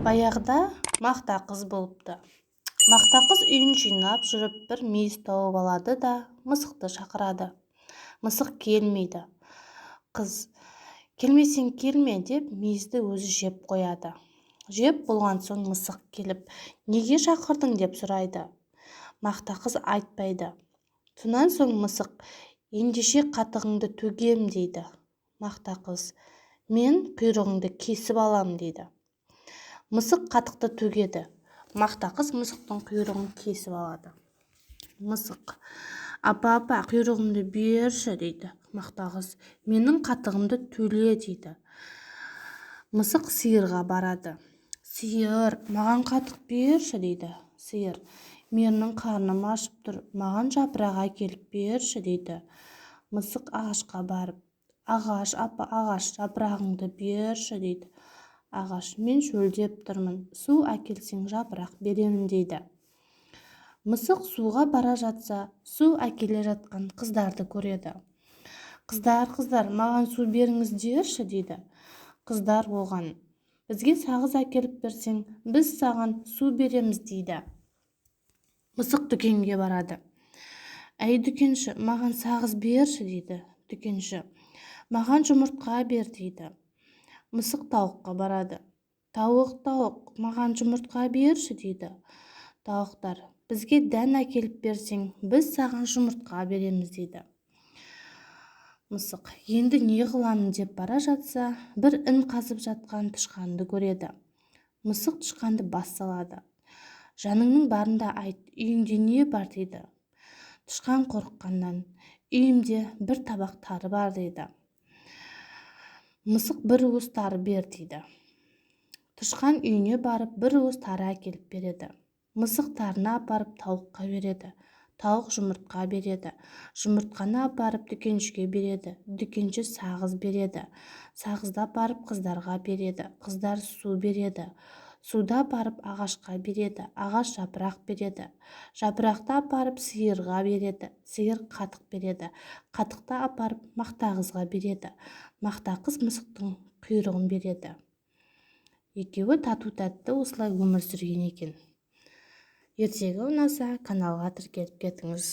Баяғыда Мақта қыз болыпты. Мақта қыз үйін жинап жүріп, бір мүйіз тауып алады да, мысықты шақырады. Мысық келмейді. Қыз: «Келмесең, келме», – деп, мүйізді өзі жеп қояды. Жеп болған соң мысық келіп: «Неге шақырдың?» – деп сұрайды. Мақта қыз айтпайды. Сонан соң мысық: «Ендеше қатығыңды төгем», – дейді. Мақта қыз: «Мен құйрығыңды кесіп алам», – дейді. Мысық қатықты төгеді. Мақта қыз мысықтың құйрығын кесіп алады. Мысық: «Апа, апа, құйрығымды берші», – дейді. Мақта қыз: «Менің қатығымды төле», – дейді. Мысық сиырға барады. «Сиыр, маған қатық берші», – дейді. Сиыр: «Менің қарным ашып тұр, маған жапырақ әкеліп берші», – дейді. Мысық ағашқа барып: «Ағаш, апа, ағаш, жапырағыңды берші», – дейді. Ағаш: «Мен шөлдеп тұрмын, су әкелсең, жапырақ беремін», – дейді. Мысық суға бара жатса, су әкеле жатқан қыздарды көреді. «Қыздар, қыздар, маған су беріңіздерші», – дейді. Қыздар оған: «Бізге сағыз әкеліп берсең, біз саған су береміз», – дейді. Мысық дүкенге барады. «Әй, дүкенші, маған сағыз берші», – дейді. Дүкенші: «Маған жұмыртқа бер», – дейді. Мысық тауыққа барады. «Тауық, тауық, маған жұмыртқа берші», – дейді. Тауықтар: «Бізге дән әкеліп берсең, біз саған жұмыртқа береміз», – дейді. Мысық енді не қыламын деп бара жатса, бір ін қазып жатқан тышқанды көреді. Мысық тышқанды бас салады: «Жаныңның барында айт, үйіңде не бар?» – дейді. Тышқан қорыққаннан: «Үйімде бір табақ тары бар», – дейді. Мысық: «Бір уыс тары бер», – дейді. Тышқан үйіне барып, бір уыс тары әкеліп береді. Мысық тарыны апарып тауыққа береді. Тауық жұмыртқа береді. Жұмыртқаны апарып дүкеншіге береді. Дүкенші сағыз береді. Сағызды апарып қыздарға береді. Қыздар су береді. Суды апарып ағашқа береді. Ағаш жапырақ береді. Жапырақты апарып сиырға береді. Сиыр қатық береді. Қатықты апарып Мақта қызға береді. Мақта қыз мысықтың құйрығын береді. Екеуі тату тәтті осылай өмір сүрген екен. Ертегі ұнаса, каналға тіркеліп кетіңіз.